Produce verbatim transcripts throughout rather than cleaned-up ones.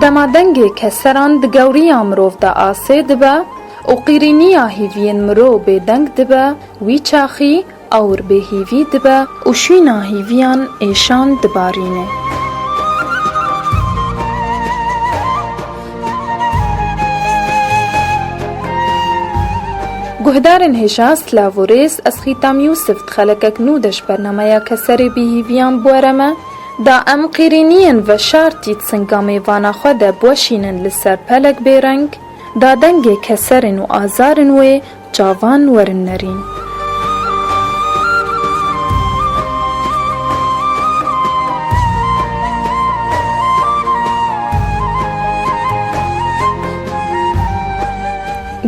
Dema dengê keseran di gewriya mirov de asê dibe û qîrîniya hîviyên mirov bêdeng dibe, wî çaxî ewr bêhîvî dibe û şûna hîviyan êşan dibarîne. Guhdarên hêja, silav û rêz, ez Xîtam Yûsif di xelekek nû de ji bernameya Keserê Bêhîviyan bi we re me. Da em qîrîniyên veşartî di singa mêvana xwe de biweşînin li ser pelek bêreng, da dengê keserên û azarên wê çavan werin nerîn.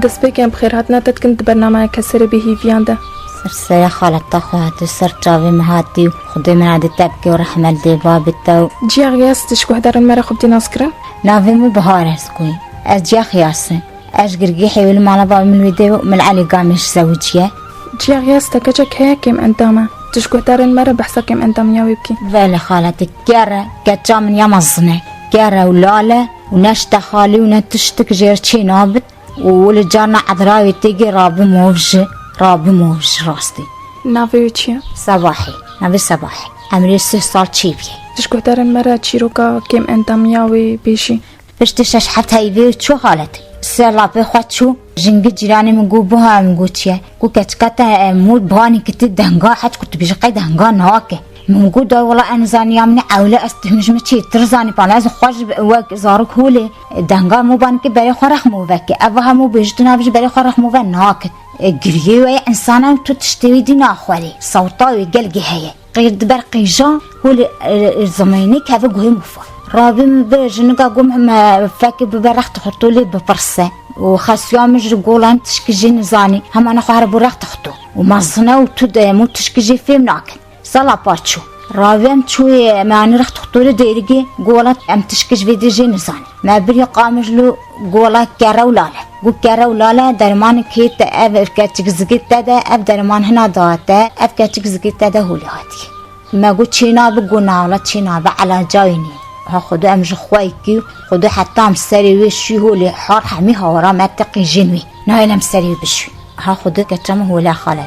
Destpêkê em bi xêrhatina te dikin di bernameya Keserê Bêhîviyan de. Ser serê xaleta xwe hatî, ser çavê min hatî û Xwedê min re dê te bike û rehmet dê babê te û Ciya Xiyas, tu ji guhdarên me re xwe bidî nas kirin? Navê min Bihar e, ez ku yî. Ez Ciya Xiyas im. Ez ji Girgîhê wê li mala bavê min wê dê û min Elî Gamê ji zewiciye. Ciya Xiyas, te keçek heye kêm endam e. Tu ji guhdarên me re behsa kêm endamiya wê bikî. Belê xaletê, ker e, keça min ya mezin e. Ker e û lal e û ne ji texalî û ne tiştik jê re çê nabit. Û wile carna edra wê têgê rabî mov ji, rabî mov ji rastî. Navê wê çi ye? Sebahî. Navê Sebahî. Emrê sih sal çêbûye. Tu ji guhdarên me re çîroka kêm endamiya wê bêjî. Piştî şeş heft heyvê çû xalet. Ser lapê xwe çû. Jingî cîranê min got, buha min got çi ye? Got keçika te, e, mû banî kitî denga, hez ku tu bêjî qey denga nake. Min got, day wela ez nizanî ya min ewle ez tu min ji min çêtir zanî, pala ez xwe ji wek zarok holê, denga mû banikê berê xwe rexmove ke. Ev wiha mû bêjî tu nabêjî berê xwe rexmove nake. E, giriyê wê însan e û tu tiştê wî dî naxwerê. Sewta wê gelgê heye. Qîr diber qîja holê, e, e, zimeynê keve guhê mûfa. Rabî min bi jinika got min, e, fekê bibe rext xurtû lê bipirse. Û xesiya min ji golan tişkî jî nizanî. Hema nexwe here bû rext xurtû. Û mezin e û tu de mû tişkî jî fêm nakin. Sala par çû. Ravê em çûyê, me anî rext xurtûrê dêrigê, gola em tişkî ji vê dê jê nizanin. Me birî qamij li gola kere û lale. Got kere û lale dermanik hê te ev, ev keçik zikê te de, ev derman hina da te, ev keçik zikê te de holê hatiye. Me got çê nabe, got na wela çê nabe, elaca wê nîne. Ha Xwedê em ji xwe yekî, Xwedê heta em serê wê şû holê har hemî hawara me te qîjên wê. Nayê em serê wê bişû. Ha Xwedê keça min hole xalet.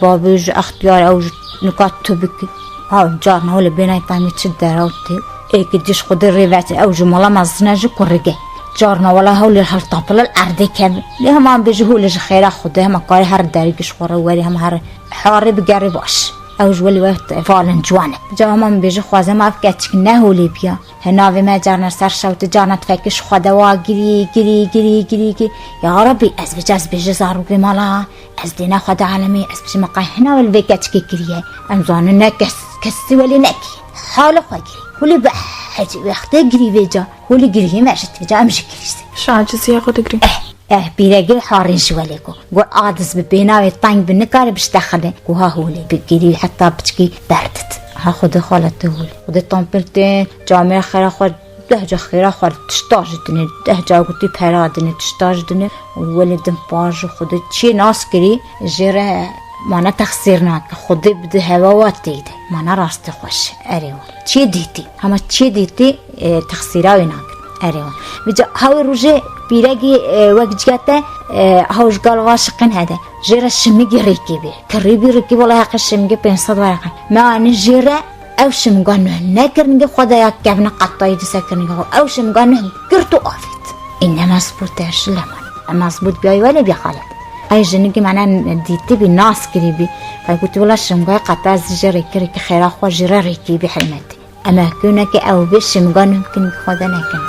Babê ji extiyar ew ji nika tu bikî. Ha carna wele bênay tamî çi derew tê. Êkî dî ji Xwedê rê vete ew ji mala mezin e ji kurrige. Carna wela hewlê hel tapile li erdê kevin. Lê hema min bêjî holê ji xêra Xwedê hema karê her derî giş xwe re werî hema her harê bigerî baş. Ew ji welî we falin ciwan e. Ca hema min bêjî xwaze ma ev keçik ne holê biya. He navê me carna ser şewti carna tifekê ji xwe de wa girî, girî, girî, girî, girî. Ya Rebî ez vêca ez bêjî zarokê mala. Ez dêna xwe de alemê, ez bijî me qey hina wê li vê keçikê kiriye. Em zanin ne kes, kesî welê nekiriye. Hala xwe girî. Hûlî bi hecî wextê girî vêca. Hûlî girî me ji vêca em jî girî. Şaciziya xwe digirî. Eh, eh, pîregê harîn ji welê ku. Got adiz bi bênavê teng bi nikare biştexile. Ku ha hûlê bi girî heta piçkî berdit. Ha Xwedê xaletê hûlê. Xwedê tam pir tê, camêra xera xwe Deh ca xêra xwe tişta ji dinê, deh ca gotî pera dinê, tişta ji dinê. Û welê din par ji Xwedê çê nas kirî, jê re mane texsîr nake. Xwedê bide hewa wa tê de. Mane rastî xweş. Erê wa. Çê dîtî. Hema çê dîtî, e, texsîra wê nake. Erê wa. Vêca hawê rojê pîregî, e, wek ciyete, e, haw ji galiva şiqin hede. Jê re şimigî rêkê bê. Kirî bî rêkê wela heqê şimigê pênc sed werqe. Me anî jê re Ew şimga nuh nekirinigê xwe de ya kevne qetayî di ser kirinigê xwe. Ew şimga nuh girt û avêt. Îne mezbût e, ji leman. Em mezbût biyayî welê bî xalet. Qey jinigî mane dîtî bî, nas kirî bî. Qey gotî wela şimgayê qeta ez jê rêkirî ki xêra xwe jê re rêkî bî heymetê. Em ehkûneke ew bê şimga nuh kirinigê xwe de nekin.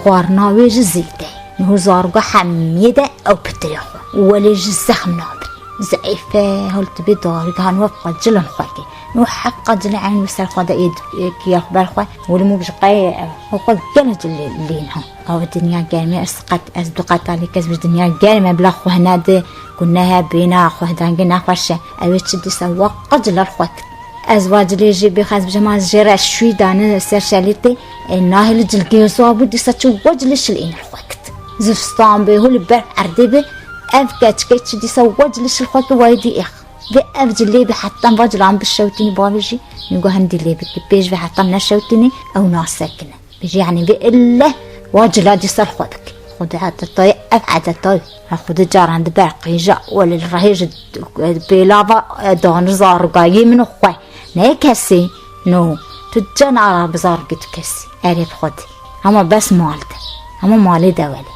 Xwarina wê ji zêde. Niho zaroka hemiyê de ew pitirê xwe. Welê ji zexm nabin. Zeîf e, hol tu bê darî han wek xwe cilin xwe kir. Û heqa cilê eyn bi ser xwe de ê, ê kiya xwe ber xwe. Wili mû bi ji qey, xwe xwe gelek cilê lîn ha. Ew dinya germ e, ez qet, ez du qetalî kes bi dinya germ e, bila xwe hene di, ku nehe bêna xwe dengê nexweş e. Ew ê çi dîsa wa qecila xwe kir. Ez va cilê jê bêxez bijema jê re şûy dane ser şelîtê, e, nahê li cilgê zwa bû, dîsa çi wa cilê şil êne xwe kit. Zivstan bê, hû li ber erdê bê, ev keçikê çi dîsa wa cilê şil xwe kit, wayê dî êx. Vê ev cilê bi hetan va cilan bişewtînî bavê jî, min got hindî lê bikî, pêş vê hetan neşewtînî, ew nasekine. Bijî, yanî vê ille wa cila dî ser xwe bike. Xwedê edetayê, ev edetayê. Ha xwedê caran diber qîja, welê li rehê ji pêlava, e, dani zarokayê min û xwe. Ne kesî, no, tu cana ra bi zarokê tu kesî. Erê bi xwedê. Hema bes mal de. Hema malê de welê.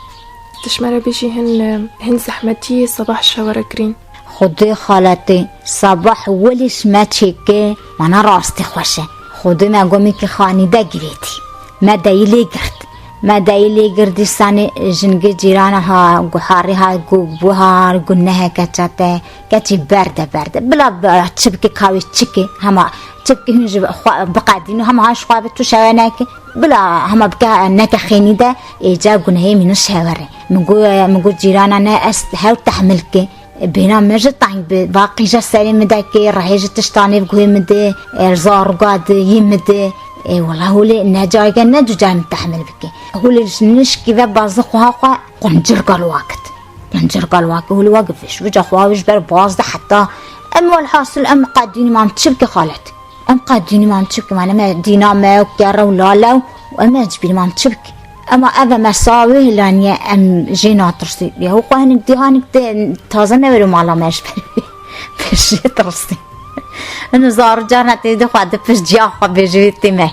Tu ji me re bêjî hin, hin zehmetiyê sebah şewere kirîn. Xwedê xaletê, sabah welî ji me çêke, mana rastî xweş e. Xwedê me gomî ki xanî de girêtî. Me deyî lê girt. Me deyî lê girt dîsanê jingê cîrana ha, guharî ha, gu-, buhar, guneheke çate, keçî berde berde. Bila, bila çi bike kawê çike, hema çi bike hûn ji xwe biqedîn û hema ha ji xwe bi tu şewe neke. Bila hema bike neke xênî de, êca gunehê mînû şewere. Min got, min got cîrana ne ez hew tehmil ke. Bêhna me ji teng bi, va qîja serê min de kê, rehê ji tiştanê bi guhê min de, e, zarga de, yî min de. E, wela hûlê ne cayge ne ducay min tehmil bike. Hûlê ji nişkî ve bazı xweha xwe quncirga li wa kit. Quncirga li wa kit, hûlê wa kit vêş. Vêca xweha wî ji ber baz de heta em welhasil em qedînî mam çi bike xalet. Em qedînî mam çi bike, mane me dîna me û kere û lale û em ecbînî mam çi bike. Ema ev e me sawê hilaniye, em jê natirsî. Ya û xwe hinik dî hanik tê taze newêrê mala me ji ber wê. Pêşê tirsî. Hino zarû carna tê di xwe di pişt ciya xwe bêjê wê tê me.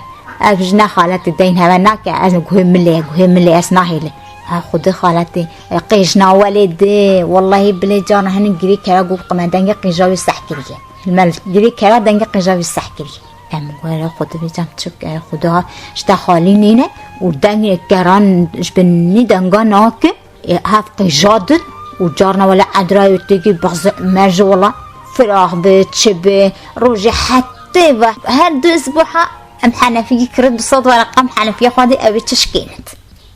Ev ji ne xaletê deyn hewe nake, ez guhê milê, guhê milê ez nahêlê. Ha xwedê xaletê, e, qêjna welê dê, wellahî bilê carna hinik girê kere got qime dengê qîja wê seh kiriye. Li me girê kera dengê qîja wî seh kiriye. Em were xwe dibêjam çik, e, xwe diha ji te xalî nîne û dengê keran ji bin nî denga nake, e, hev qîja din û carna wele edrayê têkî bixzi me ji wela firah bi, çi bi, rojê hetê ve her du isbuha em henefî kiri du sed wereqa em henefiya xwe dê ew ê çi şikênit.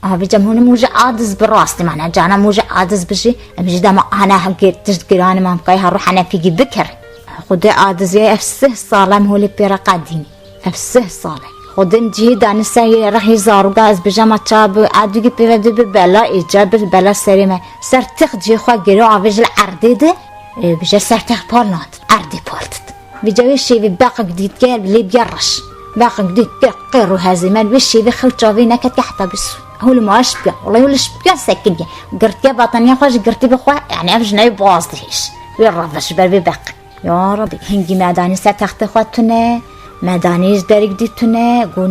Abi cem hûn mûje adiz bi rastî mane, cana mûje adiz bijî, em jî dema ana hege tişt giranê mam kay heru henefîgî bikir. Xwedê adizê ev sih sal em holê pê re qedînî. Ev sih sal e. Xwedê em cihê danî ser yê rehî zaroga ez bijema ça bi adûgî pê ve dê bi bela êca bi bela serê me. Ser tix cihê xwe gêro avê ji li erdê de, e, bije ser tix pal nadin. Erdê pal didin. Vêca wê şêvê beqek dîtke lê biya reş. Beqek dît ke qêr û hezê me wê şêvê xew çavê neketke heta bî sû. Hûlê ma eş biya. Wellahî hûlê şipiya sekiniye. Girtiye bataniya xwe ji girtî bi xwe. Yanî ev jina wê baz dihêş. Wê reviş ber wê beqek. Ya Rabî, hingî me danî ser textê xwe tune. Me danî ji derîk dî tune. Got,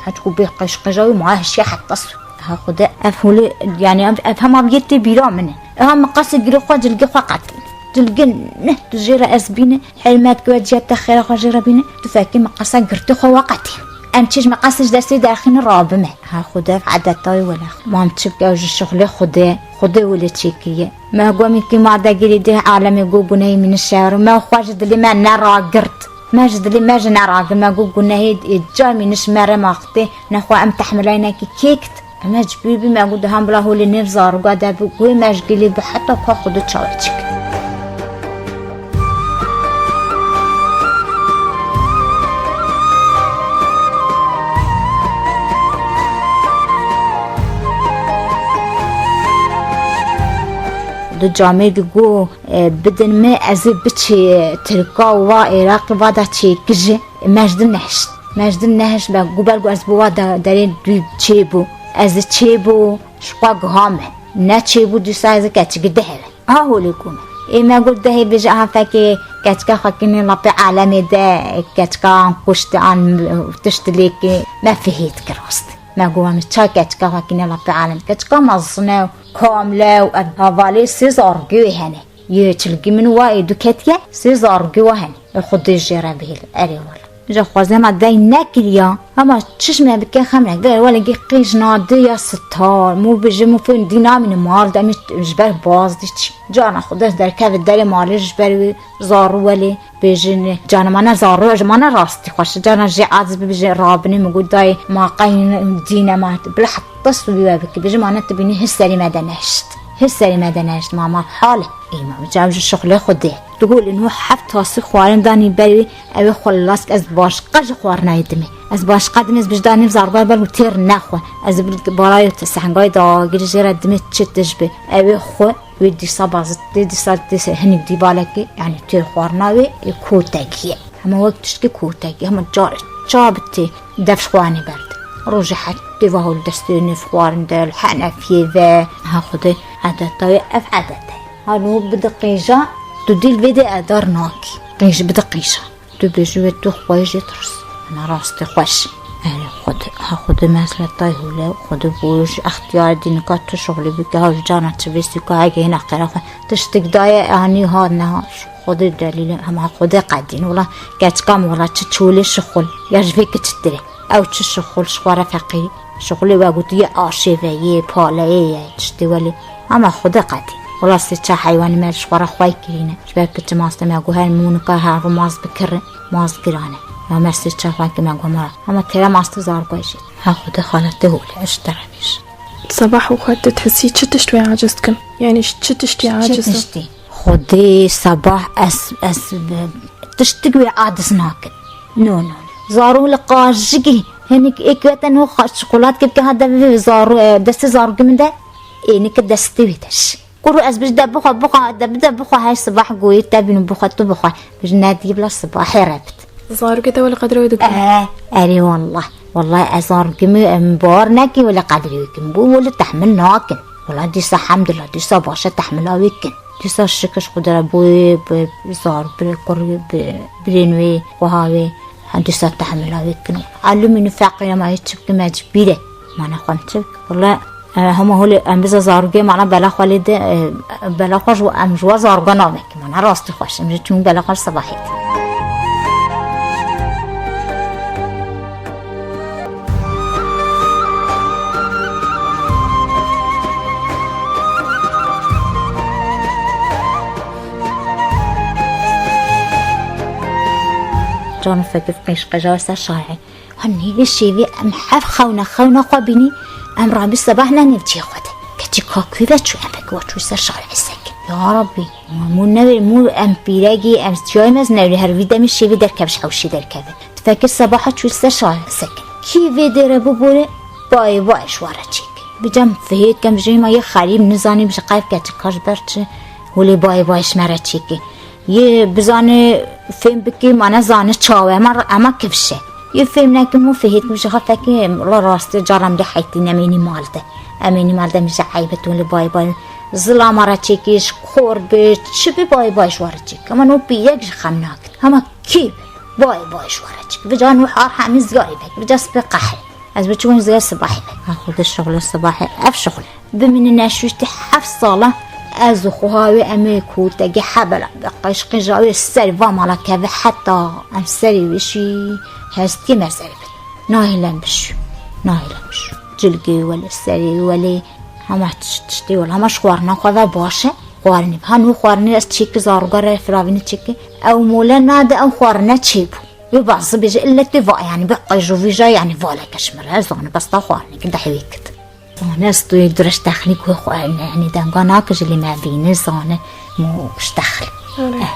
heçku bê qij qija wî ma hişiye heta sû. Ha Xwedê, ev hûlê, yanî ev, ev hema biyê tê bîra min e. Eha min qasê girê xwe cilgê xwe qetîn. Cilgê neh tu jê re ez bîne, hermet ku ciya te xêra xwe jê re bîne, tu fekî min qasa girtê xwe we qetîn. Em çêj me qasê ji destê derxîne rabime. Ha Xwedê, ev edeta wê wele. Mam çi bike ew ji şixulê Xwedê, Xwedê wele çêkiriye. Me gomî kî ma de girî dê alemê got gunehê min şer. Me xwe ji dilê me neragirt. Me ji dilê me ji neragirt. Me got gunehê ê carmî niş me re maxtê. Nexwe em tehmilay nekî kêkit. Em ê ji bîr bî me got dihan bila holê nêv zaroga de bi guhê me ji gilê bi heta ka xwe du çawe çik. Du camêrgî got, e, bidin me, ez ê biçê Tirka wa Iraqê va da çêkijî. Me ji din nehişt. Me ji din nehişt be, got ber ku ez bi wa de-, derê dû çêbû. Ez ê çêbû, ji xwe giha me. Ne çêbû dîsa ez ê keçikî diheve. Ha holê ku me. Ê me got dehê bêje, aha fekê keçika xwe kinê lapê alemê de, keçika an kuşti, an tişt lêkê, me fihê dikir rast. Me got, "Em ça keçika xwe kîne la pe alem." Keçika mezin e û kamil e û ev hevalê sê zargê wê hene. Yê çilgî min wa ê du ketiye, sê zargê wa hene. Ê Xwedê jê re bihêl. Erê wele. Bije xwezê me dey nekiriya. Hema çiş me bike xem ne. Ve wele gê qîj nadi ya sitar. Mû bije mû fên dî namîne mal de, em ji ber baz dî çi. Cana xwe dest derkeve derê malê ji ber wî zarû welê. Bêjin, cana mane zarû, ji mane rastî xweş. Cana jê aciz bibije rabine mi got dayê ma qey dîne ma. Bila heta suwî we bike. Bêjin mane tu bînî hir serî me de neşt. Hir serî me de neşt ma ma hale. Ê ma ca ji şixulê xwe dê. Digol û heft tasî xwarin danî ber wî, ew ê xwe lask, ez başqa ji xwarinayê dimê. Ez başqa dimê, ez bijda nîv zarbar ber û têr nexwe. Ez bi barayê te sehengayê dagirî jê re dimê çi tij bi. Ew ê xwe wê dîsa bazitê, dîsa dîsa hinik dîvalekê, yani têr xwarina wê ê kotekî ye. Hema wek tiştê kotekî, hema carê ça bi tê def xwanê berde. Rojê hetê va hol destê nêv xwarin de, li henefiyê ve, ha xwedê edeta wê ev edete. Halo bide qîja, tu dîl vê de edar nakî. Qîj bide qîja. Tu bêjî wê tu xwayê jê tirs. Hema rastî xweş. Erê xwedê, ha xwedê mesleta hûle, xwedê bû ji extiyar dî nika tu şixulê bike, ha ji cana çi vê sîka hege hêna qera xwe. Tiştik daye, anî ha neha, xwedê delîlê, hema xwedê qedîn. Wela keçika min wela çi çolê şixul, ya ji vê kiçiktirê. Ew çi şixul, ji xwe re feqî. Şixulê we gotiye aşê ve yê, paleyê ye, tiştê welê. Ama xwedê qedî. Wela sê ça heywanî me ji xwe re xwey kirîne. Ji ber piçê mastê me got her mûnika her ro mast bikirre, mast giran e. Ya me sê ça xwey kir me got mara. Ama têra mastê zargoy jî. Ha xwedê xaletê holê, ez ji te re bêjim. Sebah û xwe tu dihesî çi tişt wê aciz dikin? Yani ji çi tiştî Çi aciz e? Tiştî? Xwedê sebah ez, ez, tiştik wê aciz nakin. No, no. Zarû li qajikî hinik êk wete no xa-, şokoladkê bike ha de bivê zarû, e, destê zarûkê min de, ênike destê wê de şi. Kuru ez bij de bixwe, bixwe, de bide bixwe, her sibah goyê te bîn û bixwe, tu bixwe. Bij nedî bila sibahê re bit. Zarokê te wele qedrê wê dikin. E, erê wallah. Wallah ez zarokê min, em, bawer nekî wele qedrê wê kim. Got wele tehmil nakin. Wala dîsa hemdillah, dîsa başe tehmila wê kin. Dîsa şikir ji Xwedê re boyê bi zar, bi kurî, bi birên wê, xweha wê, ha dîsa tehmila wê dikin. Elûmînî feqîr e, ma yê çi bikim, ez ji bîr e. Ma nexwem çi bikim. Wala, e, hema holê em bize zarûgê, mana bela xwe lê de, e, bela xwe ji, em ji we zarûga navekin. Mana rastî xweş, em jî çûn bela xwe ji sebahê de. Can fekif qîş qeja ser şarê. Ha nîvê şêvê em hev xewna, xewna xwe bînî, em rabî sebah ne nêvçiyê xwe de. Keçî ka kû ve çû, em vekî we çû ser şarê sekin. Ya Rabbî, mû newê, mû em pîregî, em çiyayê me ez newlî her vî demî şêvê derkev ji hewşê derkeve. Tifekê sebaha çû ser şa sekin. Kî vê dê re bibore, bayê bayê ji wa re çêke. Bi cem fihêt kem jê ma yê xerîb nizanî bi ji qeyf keçika ji ber çi holê bayê bayê ji me re çêke. Yê bizane fêm bike ma nezane çawe, ema, ema kifşe. Yê fêm nekim û fihêt kim ji xwe fekê, wala rastê caran bê heytî nemênî mal de. Em ênî mal de min ji eyb et holê bayê bayê. Zilama re çêke, ji xor be, çi be bayê bayê ji wa re çêke. Ema no pîrek ji xem nakin. Hema kî be? Bay bay ji we re çik. Vica nû har hemî ziyarî bek. Vica spê qehre. Ez biçûn ziyar sibahî bek. Ha xwedê şixulê sibahê. Ev şixul. Bimîne neşûştî heft sala ez û xweha wê em ê kotekê hebela bi qeşqê ja wê ser va mala keve heta em serê wê şî hestiyê me ser bit. Nahêlem bişû. Nahêlem bişû. Cilgê welê, serê welê. Hema tiş-, tiştê wela, hema ji xwarina xwe ve baş e. Xwarinê, ha nû xwarinê ez çêkî zarûga re firavînê çêkî. Ew mole nade, ew xwarine çêbû. Wê bazı bêje, ille tê va, yani bi qej û vîja, yani valeke ji min re, ez zane, bes ta xwarinê ki dehê wê kit. Zane, ez tu yek dirêj texnîk wê xwe, yani denga nake ji lê me bîne, zane, mo ji texlî. Öyle. Eh.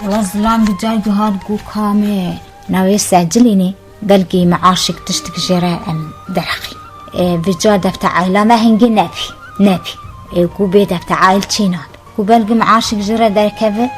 Wala zilam bi car guhar got ka me navê Secilînê, belkî me aşik tiştik jê re em derxî. E, bi car defte eyla me hingî nebî, nebî. E, ku bê defte eyl çê nabe. Ku belgim aşik ji re derkeve.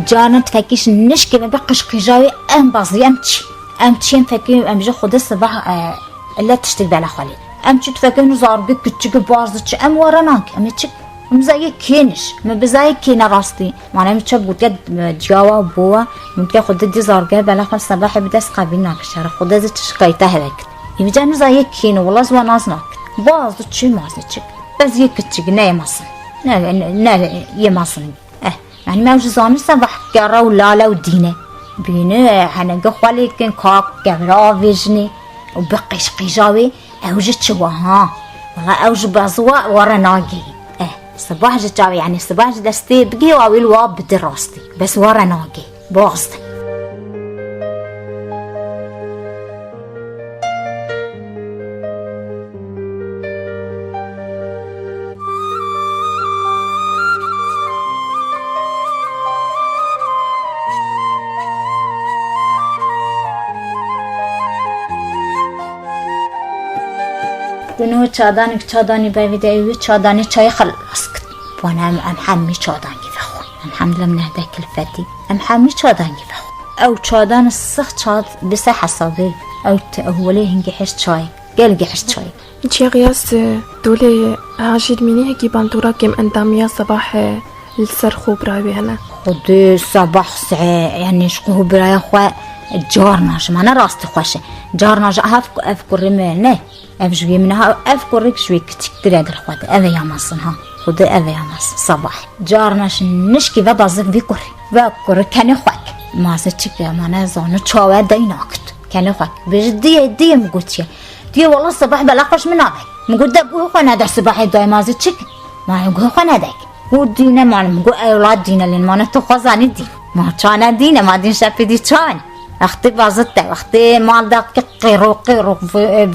Carna tifekî ji nişkê me bi qijqîja wê em bazî em çî. Em çî em fekî em ji Xwedê sibah, e, elle tiştik bela xwe lê. Em çi tifekî hûn zargê kiçik baz diçi em were nake. Em ê çik? Em zayê kêniş. Me bi zayê kêne rastî. Mane min çap gotiye, e, ciyawa bowa. Min gotiye Xwedê dî zargê bela xwe sebahê bi dest qebîl nake. Şere Xwedê zî çi şikayete heve kir. Ê vîca min zayê kêne, wela zî wan az nake. Baz diçi mazê çik. Ez yê kiçik ne yê mezin. Ne, ne, ne yê mezin. Eh, yani me ew ji zanî sebah kere û lale û dîne. Bîne, henege xwe lê kin kak kevre avêjinê û bi qîşqîja wê ew ji çi wa ha? Wala ew ji beziwa were nagê. Eh, sibah ji çavê, yani sibah ji destê bigê wa wî li wa bidi rastî. Bes were nagê. Boxte. Dûno çadanik çadanî bevî de ew çadanê çayê xelas kir. Wana em, em hemî çadangî vexwe. Em hemdilem nehde kilfetî. Em hemî çadangî vexwe. Ew çadan six çad bise hesabê. Ew te, ew welê hingî heşt çayê. Gelgî heşt çayê. Çiya qiyas, e, dolê Hacî Dimînî hekî bandora kêm endamiya Sebah, e, li ser xwe birayê wê hene. Xwedê Sebah se, yani ji xwe biraya xwe carna ji me ne rastî xweş e. Carna ji ev, ev kurê me ne. Ev ji wê min ha, ev kurê ji wê kiçiktir e dil xwe de. Ev e ya mezin ha. Xwedê ev e ya mezin. Sebah. Carna ji nişkî ve bazik vî kurê. Ve kurê kenê xwe. Mazê çik e, ma ne zano çawe dey nakit. Kenê xwe. Bêjî diyê, diyê min gotiye. Diyê wela sibah bela xweş min nabe. Min got de guh xwe nede sibahê dayê mazê çik. Ma guh xwe nedek. Got dîne man, min got ewlad dîne lên mane tu xwe zanî dîn. Ma çane dîne, ma dîn şepî dî çan. Wextê bazit te, wextê mal da ki qêro qêro,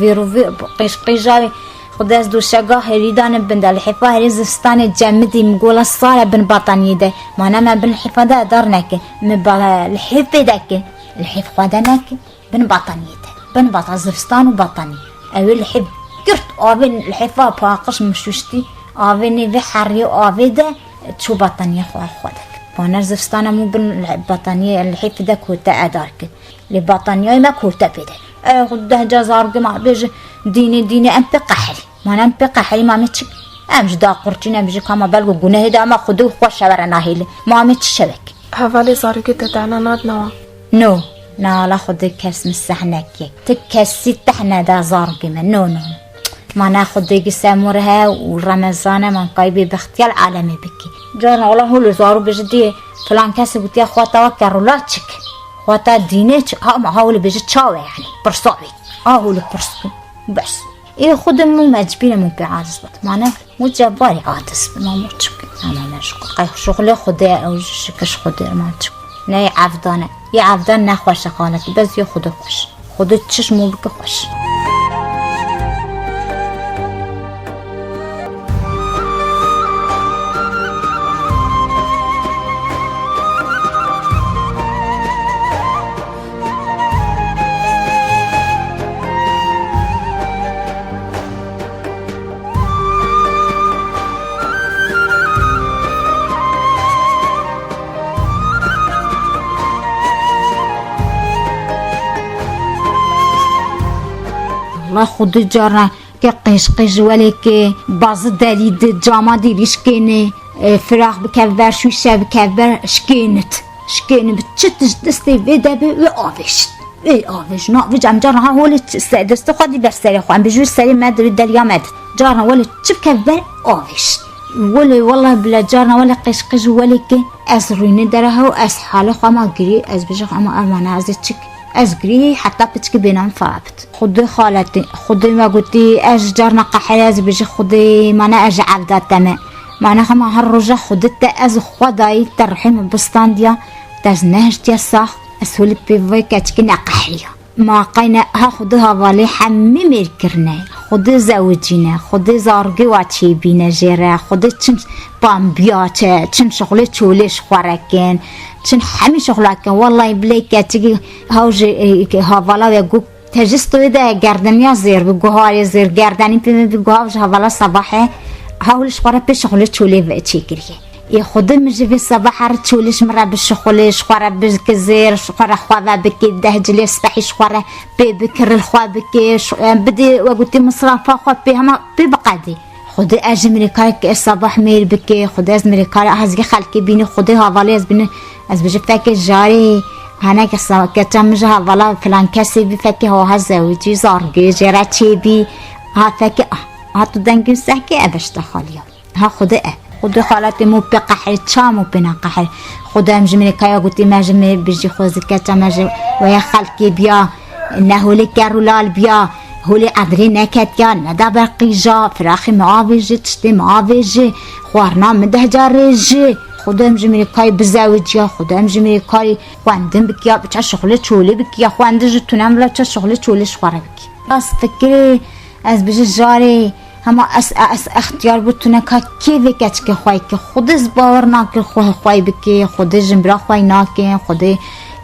vîro vî, qîj qîja wî. Xwedê ez dûşega hêlî dane bin de, lihêfa herê zivistanê cemidî min gola sare bin bataniyê de. Mane me bin lihêfa de edar neke. Min ba lihêf pê deke. Lihêf xwe de neke. Bin bataniyê de. Bin bata-, zivistan û bataniyê. Ew ê lihêf girt, avê lihêfa paqij min şuştî, avê nê vê heriyê avê de çû bataniyê xwe, xwe de kir. Paner zivistana min bin lih-, bataniyê lihêfê de kote edar kir. Lê bataniyayê me kote pê de. Ew xwe deh ca zargê ma bêje dînê, dînê em pê qeherî. Mane em pê qeherî mamê çik? Em ji da qurçîn, em ji kama belgo gunehê de, ama Xwedê û xwe şevere nahêlin. Mamê çi şevek? Hevalê zarokê te dana nadnawa? No, na ala Xwedê kes min seh neke. Ti kesî teh neda zarokê me. No, no, no. Mana Xwedê gi semûr he û Remezan e, man kayî bê bextiyar alemê bikî. Carna wala hûlê zarû bêje diyê filan kesê gotiye xwata we kerûla çik. Xwata dînê çi, ha, ma ha hûlê bêje çawe yani. Pirsa wê. Ha hûlê pirs bû. Bes. Ê Xwedê min mecbîr e min pê aciz bit. Mane û cebarî aciz bit. Mamo çik. Ama me şuxul. Qey şuxulê Xwedê ew ji şikiş Xwedê man çik. Ne yê evdan e. Yê evdan nexweş e xalet. Bes yê Xwedê xweş. Xwedê çiş mû bike xweş. Wala Xwedê carna ke qîj qîj welê ke bazı delî di cama dîrî şkênê, e, firaq bikev ber, şûşe bikev ber, şkênit. Şkênit bi çi tişt distê vê de bi wê avêşt. Ê, avêj, na, vêca em carna ha holê ç-, se-, destê xwe dî ber serê xwe. Em bijû serê me di wê derya me di. Carna welê çi bike ber avêj. Welê, wela bila carna welê qêj qêj welê ke ez rûnê dere hew, ez halê xwe ma girî, ez bijî xwe ma ev mane ez ê çik. Ez girî heta piçkî bêna min fara bit. Xwedê xaletî, Xwedê me gotî, ez ji carna qeherê ez bijî Xwedê, mane ez ji evda te me. Mane xwe ma her roja Xwedê te ez xwe dayî te rihê min bistandiya, te ez nehiştiye sax, ez holê pê vê keçikê neqeheriya. Ma qeyne ha Xwedê havalê hemî mêr kirine, Xwedê zewicîne, Xwedê zargê wa çêbîne jê re, Xwedê çin pambiya çe, çin şixulê çolê ji xwe re kin, çin hemî şixula kin. Wellahî bilê keçikî haw ji, e, havala we got, te ji stoyê de gerdemiya zêr bi, guharê zêr, gerdenî pê min bi guhav ji havala sabahê, hawl ji xwe re pê şixulê çolê ve çêkiriye. Ê Xwedê min ji vê seba her çolî ji min re bişixulê, ji xwe re bikizêr, ji xwe re xwe ve bikê, deh cilê spehî ji xwe re pê bikir, li xwe bikê, ji, em, bidê, we gotî misrafa xwe pê hema pê biqedê. Xwedê ez ji mirêkarê ke ez sabah mêr bikê, Xwedê ez mirêkarê ez gi xelkê bînî, Xwedê havalê ez bînî, ez bijî fekê jarê, haneke sa-, keça min ji havala filan kesê bî fekê ha ha zewicî, zargê jê re çêbî, ha fekê, ah, ha tu dengê sehkê ev işte xaliya. Ha Xwedê e. Xwedê xaletê min pê qehir, çawa min pê neqehir. Xwedê em ji mirêkaya gotî me ji mirê bijî xwezike ça me ji weya xelkê biya, ne holê ker û lal biya, holê edrê neketiya, neda ber qîja, firaxê min avêji, tiştê min avêji, xwarina min deh carê ji. Xwedê em ji mirêkayê bizewiciya, Xwedê em ji mirêkayê xwendin bikiya, biça şixulê çolê bikiya, xwendin ji tune bila biça şixulê çolê ji xwe re bikî. Ez fikirê, ez bijî jarê, Hema ez, ez extiyar bû tu neka kê vê keçikê xwey ke. Xwedê ez bawer nakir xwe xwey bike. Xwedê jin bira xwey nakin. Xwedê,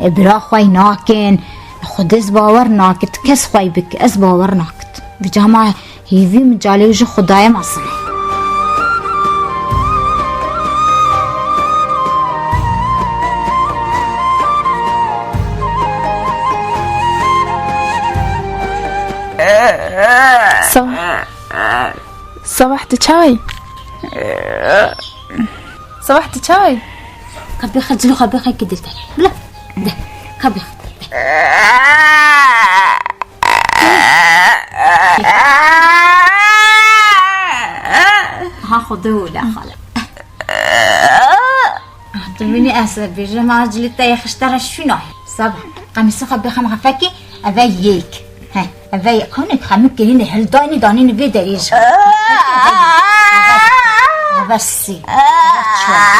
e, bira xwey nakin. Xwedê ez bawer nakir. Tu kes xwey bike. Ez bawer nakir. Vîca hema hêvî min calê ji Xwedayê mezin e. Sava. Sabah tu çawa yî? Sabah tu çawa yî? Ka bêxe cilê xwe bêxe ki dil te. Bila. De. Ka bêxe. Ha Xwedê wile xala. Ah, tu bînî ez bêjim, ha cilê te yê xişte re şûna. Sabah. Qemîsê xwe bêxe me fekê, eve yek. He, eve yek. Hûn ê xemik kirînê hildayînê danînê vê derê ji. Eve sî. Eve çar.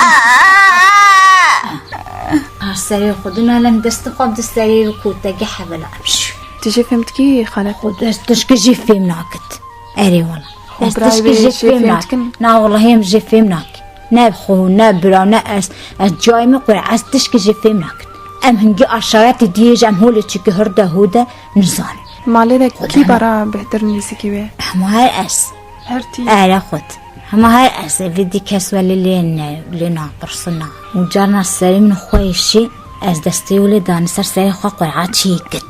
Her serê xwe din alem destê xwe bi serê û koteke hevela em şû. Tu jê fêm dikî xalet? Xwe dest tişkî jî fêm nakit. Erê wala. Xwe Ez birayê tişkî wê jê jê fêm fêm nakim. dikin? Na wala hêm jê fêm nakim. Ne xwe, ne bira, ne ez. Ez cayê min qure, ez tişkî jê fêm nakim. Em hingî aşaretê diyê ji em holê çiki hir de hû de nizanin. Malê de Xwedê kî hema- bara bêhtir nêzîkî wê? Hema her ez. Her tî. Ere xwed. Hema her ez. Vê dî kes welê lê ne, lê napirsina. Û carna serê min xwe yê şî, ez destê wê lê danî ser serê xwe qura çî kit.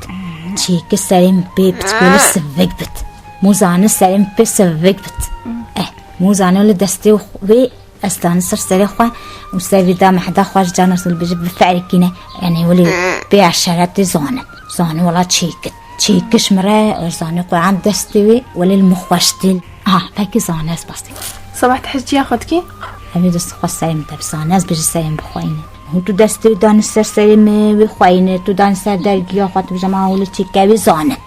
Çî kit serê min pê piçkê wê sivik bit. Mûzane serê min pê sivik bit. Eh, mûzane li destê wê ez dane ser serê xwe û ser vî da mehda xwe ji cana sil bije biferikîne. Yani wili pê eşaretê zane. Zane wala çêkit. Çêkiş min re zane Quran destê wê wili li min xweş dîl. Ha, pekî zane ez bastî. Sabah te hecciya xwe dikî? Em ê dest xwe serê min te bizane, ez bije serê min bixweyne. Hûn tu destê wî danî ser serê min wî xweyne, tu danî ser dergiya xwe tu bijama hûlê çêke wî zane.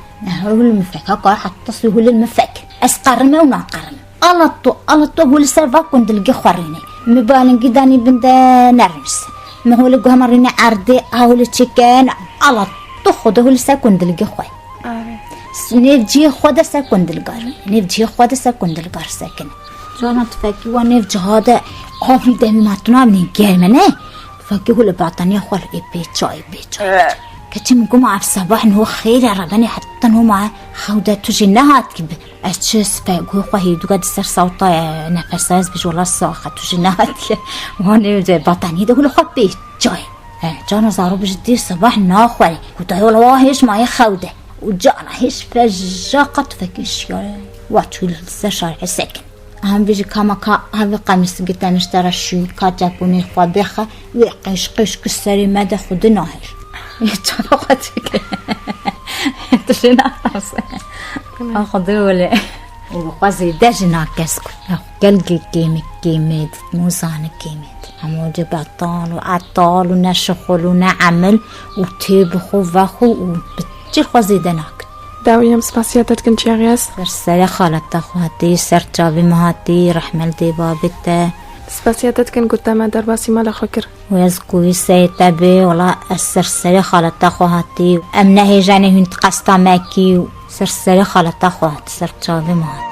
Hûlê min fek, haka hetta sê hûlê min fek. Ez qerime û naqerime. Ala tu, ala tu hûlê ser va kundilgê xwe rîne. Mi balingî danî bin de nervîs. Mi hûlê guhema rîne erdê, ha hûlê çêke, ala tu xwe de hûlê ser kundilgê xwe. Are. Nêv cihê xwe de ser kundilgar. Nêv cihê xwe de ser kundilgar sekine. Cana tu fekî wa nêv ciha de havî demî ma tu nabînî germe ne? Tu fekî hûlê bataniya xwe ê pê çay, pê çay. Keçî min goma ev sebah niho xêr e rebenê heta niho ma xew de tu jî nehat kî bi. Ez çi sipe guhê xwe hêdûga di ser sawta, e, nefesa ez bi jola saxe tu jî nehat kî. Wan ê bataniyê de hûlê xwe pê çay. E, cana zaro bi ji dîr sebah naxwere. Ku dayê wala wa hêj mayê xew de. Û cana hêj feja qat fekê şiyare. Wa çû li ser şarê sekin. Em vê ji kama ka ev qemîs gite min ji te re şûyî ka çepûnê xwe bêxe, wê qeş qeş ki serê me de xwedî nahêr. Çava xwe çêke. Tu jê naxwase. Ha xwedî wele. Û xwe zêde ji nakez ku. Ya gel gê kêmik kêmê dit, mûzani kêmê dit. Hemû cî betal û etal û ne şixul û ne emil û tê bi xwe vexwe û bi çi xwe zêde nakin. Dawî em spasiya te dikin Çêxiyas. Ser serê xaleta xwe hatî, ser çavê min hatî, rehme li dê bavê te. Spasiya te dikin ku te me derbasî mala xwe kir. Û ez ku wî serê te bê, wela ez ser serê xaleta xwe hatî. Em nehêjanê hûn di qesta me kî û ser serê xaleta xwe hatî, ser çavê min hatî.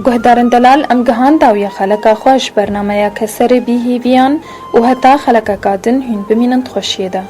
Guhdarên delal, em gihan dawiya xeleka xwe ji bernameya Keserê Bîhîviyan û heta xelekeka din hûn bimînin di xweşiyê de.